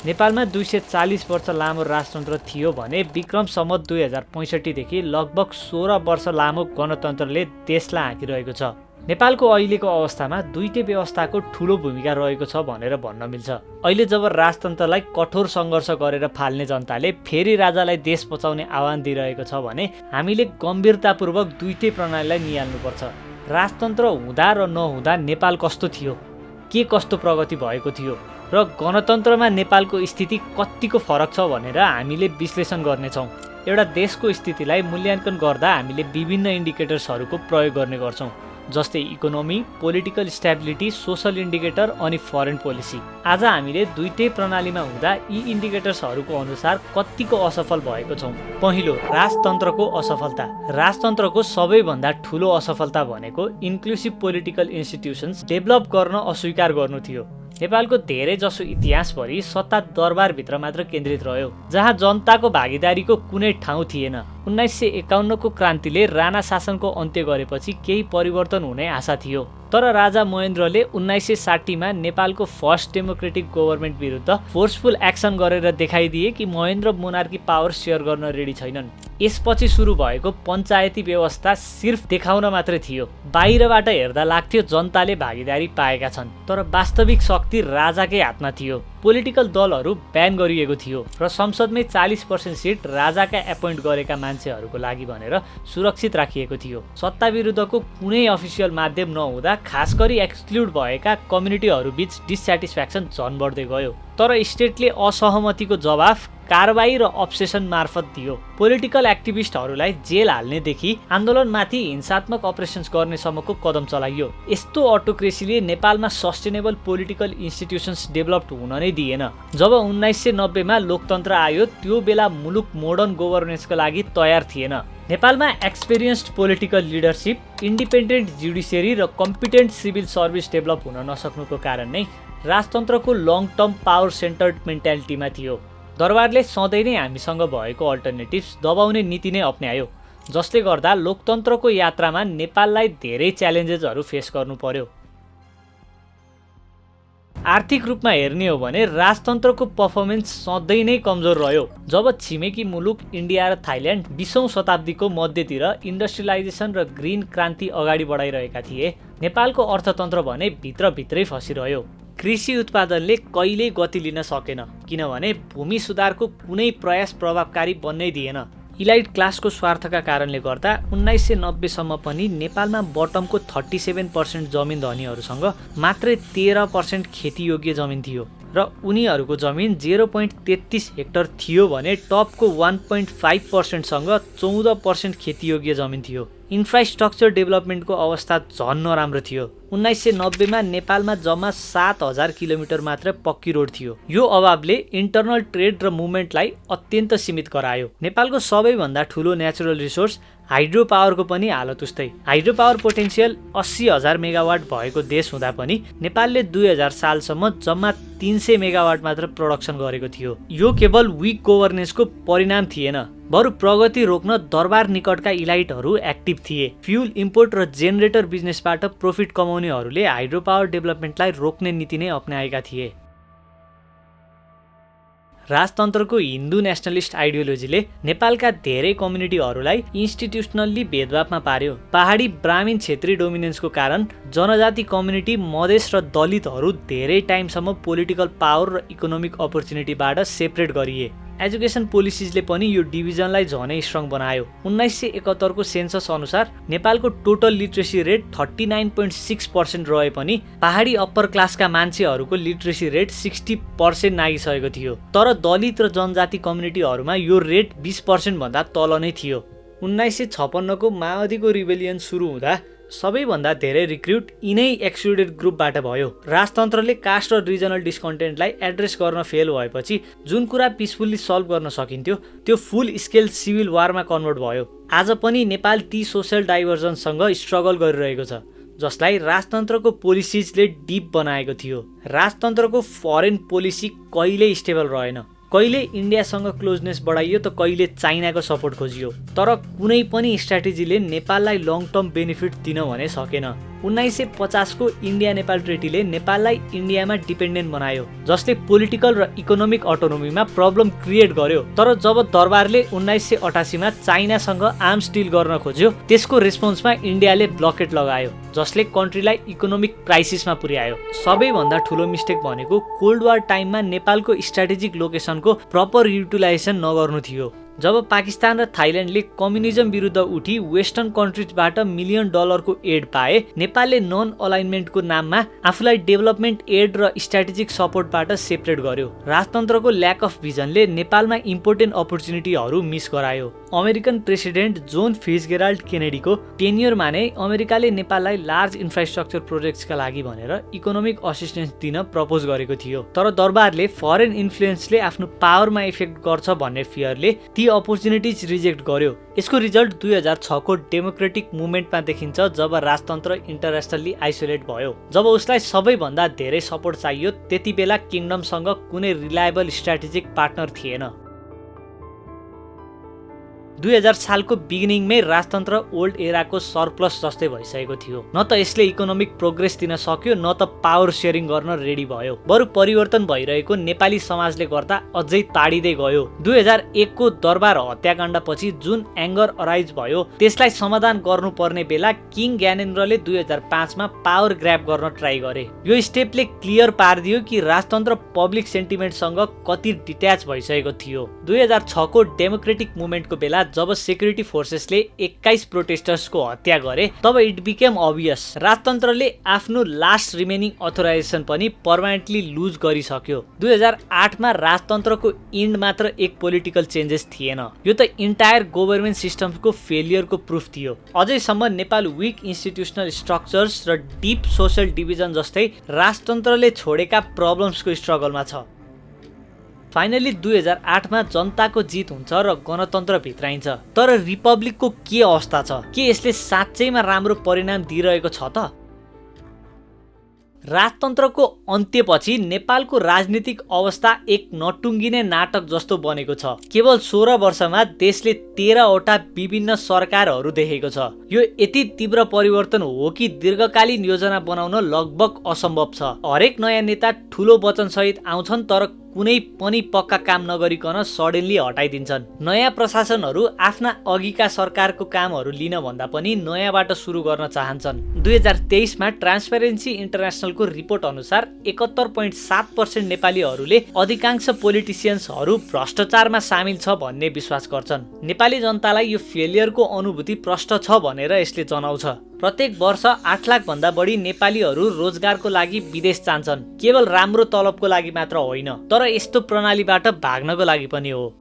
नेपालमा 240 वर्ष लामो राजतन्त्र थियो भने विक्रम सम्वत 2065 देखि लगभग 16 वर्ष लामो गणतन्त्रले देशलाई हाँकिरहेको छ। नेपालको अहिलेको अवस्थामा दुईटै व्यवस्थाको ठूलो भूमिका रहेको छ भनेर भन्न मिल्छ। अहिले जब राजतन्त्रलाई कठोर सङ्घर्ष गरेर फाल्ने जनताले फेरि राजालाई देश बचाउने आह्वान दिइरहेको छ भने हामीले गम्भीरतापूर्वक दुईटै प्रणालीलाई निहाल्नुपर्छ। राजतन्त्र हुँदा र नहुँदा नेपाल कस्तो थियो, के कस्तो प्रगति भएको थियो र गणतन्त्रमा नेपालको स्थिति कतिको फरक छ भनेर हामीले विश्लेषण गर्नेछौँ। एउटा देशको स्थितिलाई मूल्याङ्कन गर्दा हामीले विभिन्न इन्डिकेटर्सहरूको प्रयोग गर्ने गर्छौँ, जस्तै economy, political stability, social indicator अनि फरेन पोलिसी। आज हामीले दुईटै प्रणालीमा हुँदा यी इन्डिकेटर्सहरूको अनुसार कतिको असफल भएको छौँ। पहिलो, राजतन्त्रको असफलता। राजतन्त्रको सबैभन्दा ठूलो असफलता भनेको इन्क्लुसिभ पोलिटिकल इन्स्टिट्युसन्स डेभलप गर्न अस्वीकार गर्नु थियो। नेपालको धेरै जसो इतिहासभरि सत्ता दरबारभित्र मात्र केन्द्रित रह्यो, जहाँ जनताको भागीदारीको कुनै ठाउँ थिएन। 1951 को क्रान्तिले राणा शासनको अन्त्य गरेपछि केही परिवर्तन हुने आशा थियो, तर राजा महेन्द्रले 1960 मा नेपालको फर्स्ट डेमोक्रेटिक गभर्नमेन्ट विरुद्ध फोर्सफुल एक्सन गरेर देखाइदिए कि महेन्द्र मोनार्की पावर सेयर गर्न रेडी छैनन्। यसपछि सुरु भएको पञ्चायती व्यवस्था सिर्फ देखाउन मात्रै थियो। बाहिरबाट हेर्दा लाग्थ्यो जनताले भागीदारी पाएका छन्, तर वास्तविक शक्ति राजाकै हातमा थियो। पोलिटिकल दलहरू ब्यान गरिएको थियो र संसदमै 40% सिट राजाका एपोइन्ट गरेका मान्छेहरूको लागि भनेर सुरक्षित राखिएको थियो। सत्ता विरुद्धको कुनै अफिसियल माध्यम नहुँदा खास गरी एक्सक्लुड भएका कम्युनिटीहरू बीच डिसस्याटिस्फ्याक्सन झन बढ्दै गयो। तर स्टेटले असहमतिको जवाफ कारबाही र अब्सेसन मार्फत दियो। पोलिटिकल एक्टिभिस्टहरूलाई जेल हाल्नेदेखि आन्दोलनमाथि हिंसात्मक अपरेसन्स गर्नेसम्मको कदम चलाइयो। यस्तो अटोक्रेसीले नेपालमा सस्टेनेबल पोलिटिकल इन्स्टिट्युसन्स डेभलप्ड हुन नै दिएन। जब 1990 मा लोकतन्त्र आयो, त्यो बेला मुलुक मोडर्न गभर्नेन्सका लागि तयार थिएन। नेपालमा experienced political leadership, independent judiciary र कम्पिटेन्ट सिभिल सर्भिस डेभलप हुन नसक्नुको कारण नै राजतन्त्रको लङ टर्म पावर सेन्टर्ड मेन्टालिटीमा थियो। दरबारले सधैँ नै हामीसँग भएको अल्टरनेटिभ्स दबाउने नीति नै अप्नायो, जसले गर्दा लोकतन्त्रको यात्रामा नेपाललाई धेरै च्यालेन्जेसहरू फेस गर्नु पर्यो। आर्थिक रूपमा हेर्ने हो भने राजतन्त्रको पर्फर्मेन्स सधैँ नै कमजोर रह्यो। जब छिमेकी मुलुक इन्डिया र थाइल्यान्ड 20औं शताब्दीको मध्यतिर इन्डस्ट्रियलाइजेसन र ग्रिन क्रान्ति अगाडि बढाइरहेका थिए, नेपालको अर्थतन्त्र भने भित्रभित्रै फसिरह्यो। कृषि उत्पादनले कहिल्यै गति लिन सकेन, किनभने भूमि सुधारको कुनै प्रयास प्रभावकारी बन्नै दिएन। इलाइट क्लासको स्वार्थका कारणले गर्दा 1990 सम्म पनि नेपालमा बटमको 37% जमिन धनीहरूसँग मात्रै 13% खेतीयोग्य जमिन थियो र उनीहरूको जमिन 0.33 हेक्टर थियो भने टपको 1.5% सँग 14% खेतीयोग्य जमिन थियो। इन्फ्रास्ट्रक्चर डेभलपमेन्टको अवस्था झन् नराम्रो थियो। 1990 मा नेपालमा जम्मा 7000 किलोमिटर मात्र पक्की रोड थियो। यो अभावले इन्टरनल ट्रेड र मुभमेन्टलाई अत्यन्त सीमित गरायो। नेपालको सबैभन्दा ठूलो नेचुरल रिसोर्स हाइड्रो पावरको पनि हालत उस्तै। हाइड्रो पावर पोटेन्सियल 80,000 मेगावाट भएको देश हुँदा पनि नेपालले 2000 सालसम्म जम्मा 300 मेगावाट मात्र प्रोडक्सन गरेको थियो। यो केवल विक गभर्नेन्सको परिणाम थिएन, बरु प्रगति रोक्न दरबार निकटका इलाइटहरू एक्टिभ थिए। फ्युल इम्पोर्ट र जेनेरेटर बिजनेसबाट प्रफिट कमाउनेहरूले हाइड्रो पावर डेभलपमेन्टलाई रोक्ने नीति नै अपनाएका थिए। राजतन्त्रको हिन्दू नेसनलिस्ट आइडियोलोजीले नेपालका धेरै कम्युनिटीहरूलाई इन्स्टिट्युसनल्ली भेदभावमा पार्यो। पहाडी ब्राह्मीण क्षेत्री डोमिनेन्सको कारण जनजाति कम्युनिटी, मधेस र दलितहरू धेरै टाइमसम्म पोलिटिकल पावर र इकोनोमिक अपर्च्युनिटीबाट सेपरेट गरिए। एजुकेसन पोलिसिजले पनि यो डिभिजनलाई झनै स्ट्रङ बनायो। 1971 को सेन्सस अनुसार नेपालको टोटल लिट्रेसी रेट 39.6% रहे पनि पहाडी अप्पर क्लासका मान्छेहरूको लिट्रेसी रेट 60% नागिसकेको थियो। तर दलित र जनजाति कम्युनिटीहरूमा यो रेट 20% भन्दा तल नै थियो। 1956 को माओवादीको रिबेलियन सुरु हुँदा सबैभन्दा धेरै रिक्रुट यिनै एक्सक्लुडेड ग्रुपबाट भयो। राजतन्त्रले कास्ट र रिजनल डिस्कन्टेन्टलाई एड्रेस गर्न फेल भएपछि जुन कुरा पिसफुल्ली सल्भ गर्न सकिन्थ्यो त्यो फुल स्केल सिभिल वारमा कन्भर्ट भयो। आज पनि नेपाल ती सोसल डाइभर्जनसँग स्ट्रगल गरिरहेको छ, जसलाई राजतन्त्रको पोलिसिजले डिप बनाएको थियो। राजतन्त्रको फरेन पोलिसी कहिल्यै स्टेबल रहेन। कहिले इन्डियासँग क्लोजनेस बढाइयो त कहिले चाइनाको सपोर्ट खोजियो, तर कुनै पनि स्ट्र्याटेजीले नेपाललाई लङ टर्म बेनिफिट दिन भने सकेन। 1950 को इन्डिया नेपाल ट्रेटीले नेपाललाई इन्डियामा डिपेन्डेन्ट बनायो, जसले पोलिटिकल र इकोनोमिक अटोनोमीमा प्रब्लम क्रिएट गर्यो। तर जब दरबारले 1988 मा चाइनासँग आर्म्स डिल गर्न खोज्यो, त्यसको रेस्पोन्समा इन्डियाले ब्लकेट लगायो, जसले कन्ट्रीलाई इकोनोमिक क्राइसिसमा पुर्यायो। सबैभन्दा ठुलो मिस्टेक भनेको कोल्ड वार टाइममा नेपालको स्ट्राटेजिक लोकेसनको प्रपर युटिलाइजेसन नगर्नु थियो। जब पाकिस्तान र थाइल्यान्डले कम्युनिजम विरुद्ध उठी वेस्टर्न कन्ट्रिजबाट $मिलियन को एड पाए, नेपालले नन अलाइनमेन्टको नाममा आफूलाई डेभलपमेन्ट एड र स्ट्राटेजिक सपोर्टबाट सेपरेट गर्यो। राजतन्त्रको ल्याक अफ भिजनले नेपालमा इम्पोर्टेन्ट अपर्च्युनिटीहरू मिस गरायो। अमेरिकन प्रेसिडेन्ट जोन फिट्जगेराल्ड केनेडीको टेन्युरमा नै अमेरिकाले नेपाललाई लार्ज इन्फ्रास्ट्रक्चर प्रोजेक्ट्सका लागि भनेर इकोनोमिक असिस्टेन्स दिन प्रपोज गरेको थियो। तर दरबारले फरेन इन्फ्लुएन्सले आफ्नो पावरमा इफेक्ट गर्छ भन्ने फियरले ती अपर्च्युनिटिज रिजेक्ट गर्यो। यसको रिजल्ट 2006 को डेमोक्रेटिक मुभमेन्टमा देखिन्छ, जब राजतन्त्र इन्टरनेसनली आइसोलेट भयो। जब उसलाई सबैभन्दा धेरै सपोर्ट चाहियो, त्यति बेला किङडमसँग कुनै रिलायबल स्ट्राटेजिक पार्टनर थिएन। 2000 सालको बिगिनिङमै राजतन्त्र ओल्ड एराको सरप्लस जस्तै भइसकेको थियो। न त यसले इकोनोमिक प्रोग्रेस दिन सक्यो, न त पावर सेयरिङ गर्न रेडी भयो। बरु परिवर्तन भइरहेको नेपाली समाजले गर्दा अझै ताडिँदै गयो। 2001 को दरबार हत्याकाण्डपछि जुन एङ्गर अराइज भयो, त्यसलाई समाधान गर्नुपर्ने बेला किङ ज्ञानेन्द्रले 2005 मा पावर ग्र्याब गर्न ट्राई गरे। यो स्टेपले क्लियर पारिदियो कि राजतन्त्र पब्लिक सेन्टिमेन्टसँग कति डिट्याच भइसकेको थियो। 2006 को डेमोक्रेटिक मुभमेन्टको बेला जब सेक्युरिटी फोर्सेसले 21 प्रोटेस्टर्सको हत्या गरे, तब इट बिकेम अभियस राजतन्त्रले आफ्नो लास्ट रिमेनिङ अथोराइजेसन पनि पर्मानेन्टली लुज गरिसक्यो। 2008 मा राजतन्त्रको इन्ड मात्र एक पोलिटिकल चेन्जेस थिएन, यो त इन्टायर गभर्नमेन्ट सिस्टमको फेलियरको प्रुफ थियो। अझैसम्म नेपाल विक इन्स्टिट्युसनल स्ट्रक्चर्स र डिप सोशल डिभिजन जस्तै राजतन्त्रले छोडेका प्रब्लम्सको स्ट्रगलमा छ। फाइनली 2008 मा जनताको जित हुन्छ र गणतन्त्र भित्राइन्छ। तर रिपब्लिकको के अवस्था छ? के यसले साँच्चैमा राम्रो परिणाम दिइरहेको छ त? राजतन्त्रको अन्त्यपछि नेपालको राजनीतिक अवस्था एक नटुङ्गिने नाटक जस्तो बनेको छ। केवल 16 वर्षमा देशले 13 वटा विभिन्न सरकारहरू देखेको छ। यो यति तीव्र परिवर्तन हो कि दीर्घकालीन योजना बनाउन लगभग असम्भव छ। हरेक नयाँ नेता ठुलो वचनसहित आउँछन्, तर कुनै पनि पक्का काम नगरिकन सडनली हटाइदिन्छन्। नयाँ प्रशासनहरू आफ्ना अघिका सरकारको कामहरू लिन भन्दा पनि नयाँबाट सुरु गर्न चाहन्छन्। 2023 मा ट्रान्सपेरेन्सी इन्टरनेसनलको रिपोर्ट अनुसार 71.7% नेपालीहरूले अधिकांश पोलिटिसियन्सहरू भ्रष्टाचारमा सामेल छ भन्ने विश्वास गर्छन्। नेपाली जनतालाई यो फेलियरको अनुभूति प्रष्ट छ भनेर यसले जनाउँछ। प्रत्येक वर्ष 8 लाख भन्दा बढी नेपालीहरू रोजगारको लागि विदेश जान्छन्, केवल राम्रो तलबको लागि मात्र होइन, तर यस्तो प्रणालीबाट भाग्नको लागि पनि हो।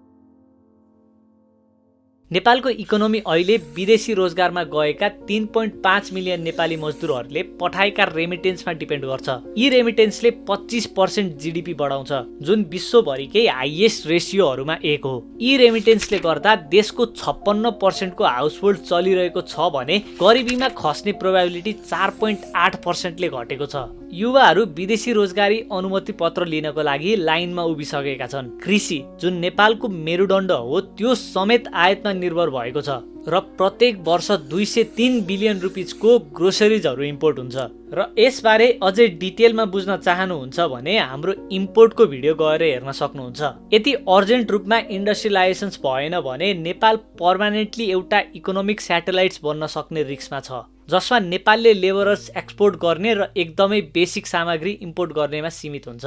नेपालको इकोनोमी अहिले विदेशी रोजगारमा गएका 3.5 मिलियन नेपाली मजदुरहरूले पठाएका रेमिटेन्समा डिपेन्ड गर्छ। यी रेमिटेन्सले 25% जीडीपी बढाउँछ, जुन विश्वभरिकै हाइएस्ट रेसियोहरूमा एक हो। यी रेमिटेन्सले गर्दा देशको 56% को हाउसहोल्ड चलिरहेको छ भने गरिबीमा खस्ने प्रोबेबिलिटी 4.8% ले घटेको छ। युवाहरू विदेशी रोजगारी अनुमति पत्र लिनको लागि लाइनमा उभिसकेका छन्। कृषि, जुन नेपालको मेरुदण्ड हो, त्यो समेत आयातमा निर्भर भएको छ र प्रत्येक वर्ष 203 बिलियन रुपिजको ग्रोसरिजहरू इम्पोर्ट हुन्छ। र यसबारे अझै डिटेलमा बुझ्न चाहनुहुन्छ भने हाम्रो इम्पोर्टको भिडियो गएर हेर्न सक्नुहुन्छ। यदि अर्जेन्ट रूपमा इन्डस्ट्रियलाइजेसन भएन भने नेपाल पर्मानेन्टली एउटा इकोनोमिक स्याटेलाइट्स बन्न सक्ने रिस्कमा छ, जसमा नेपालले लेबरर्स एक्सपोर्ट गर्ने र एकदमै बेसिक सामग्री इम्पोर्ट गर्नेमा सीमित हुन्छ।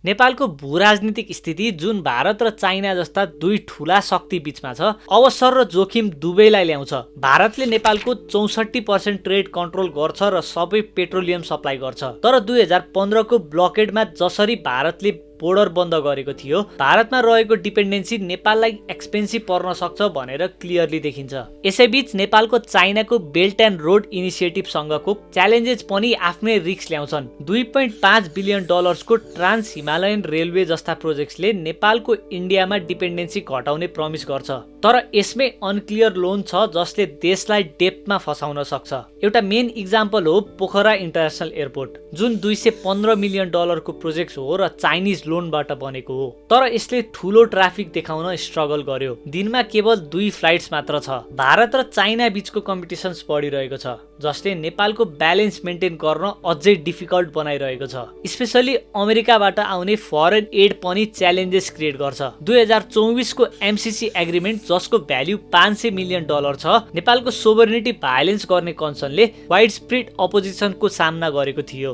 नेपालको भूराजनीतिक स्थिति, जुन भारत र चाइना जस्ता दुई ठूला शक्ति बीचमा छ, अवसर र जोखिम दुवैलाई ल्याउँछ। भारतले नेपालको 64% ट्रेड कन्ट्रोल गर्छ र सबै पेट्रोलियम सप्लाई गर्छ। तर 2015 को ब्लकेडमा जसरी भारतले बोर्डर बन्द गरेको थियो, भारतमा रहेको डिपेन्डेन्सी नेपाललाई एक्सपेन्सिभ पर्न सक्छ भनेर क्लियरली देखिन्छ। यसैबीच नेपालको चाइनाको बेल्ट एन्ड रोड इनिसिएटिभसँगको च्यालेन्जेस पनि आफ्नै रिस्क ल्याउँछन्। $2.5 बिलियन को ट्रान्स हिमालयन रेलवे जस्ता प्रोजेक्ट्सले नेपालको इन्डियामा डिपेन्डेन्सी घटाउने प्रमिस गर्छ, तर यसमै अनक्लियर लोन छ जसले देशलाई डेप्थमा फसाउन सक्छ। एउटा मेन इक्जाम्पल हो पोखरा इन्टरनेसनल एयरपोर्ट, जुन $215 मिलियन को प्रोजेक्ट हो र चाइनिज लोनबाट बनेको हो। तर यसले ठूलो ट्राफिक देखाउन स्ट्रगल गर्यो। दिनमा केवल 2 फ्लाइट्स मात्र छ। भारत र चाइना बीचको कम्पिटिसन्स बढिरहेको छ, जसले नेपालको ब्यालेन्स मेन्टेन गर्न अझै डिफिकल्ट बनाइरहेको छ। स्पेशली अमेरिकाबाट आउने फरेन एड पनि च्यालेन्जेस क्रिएट गर्छ। 2024 को एमसीसी एग्रिमेन्ट, जसको भ्याल्यु $500 मिलियन छ, नेपालको सोभरेनिटी भायोलेन्स गर्ने कन्सर्नले वाइड स्प्रेड अपोजिसनको सामना गरेको थियो।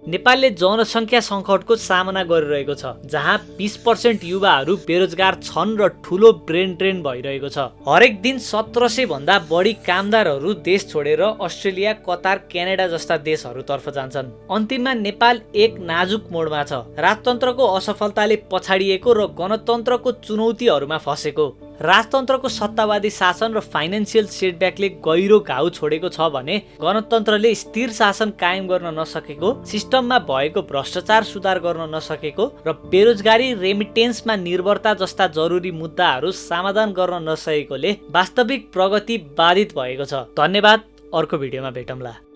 नेपालले जनसङ्ख्या सङ्कटको सामना गरिरहेको छ, जहाँ 20% युवाहरू बेरोजगार छन् र ठूलो ब्रेन ड्रेन भइरहेको छ। हरेक दिन 1700 भन्दा बढी कामदारहरू देश छोडेर अस्ट्रेलिया, कतार, क्यानाडा जस्ता देशहरूतर्फ जान्छन्। अन्तिममा नेपाल एक नाजुक मोडमा छ। राजतन्त्रको असफलताले पछाडिएको र गणतन्त्रको चुनौतीहरूमा फसेको। राजतन्त्रको सत्तावादी शासन र फाइनेन्सियल सेटब्याकले गहिरो घाउ छोडेको छ भने गणतन्त्रले स्थिर शासन कायम गर्न नसकेको, सिस्टममा भएको भ्रष्टाचार सुधार गर्न नसकेको र बेरोजगारी, रेमिटेन्समा निर्भरता जस्ता जरुरी मुद्दाहरू समाधान गर्न नसकेकोले वास्तविक प्रगति बाधित भएको छ। धन्यवाद। अर्को भिडियोमा भेटौँला।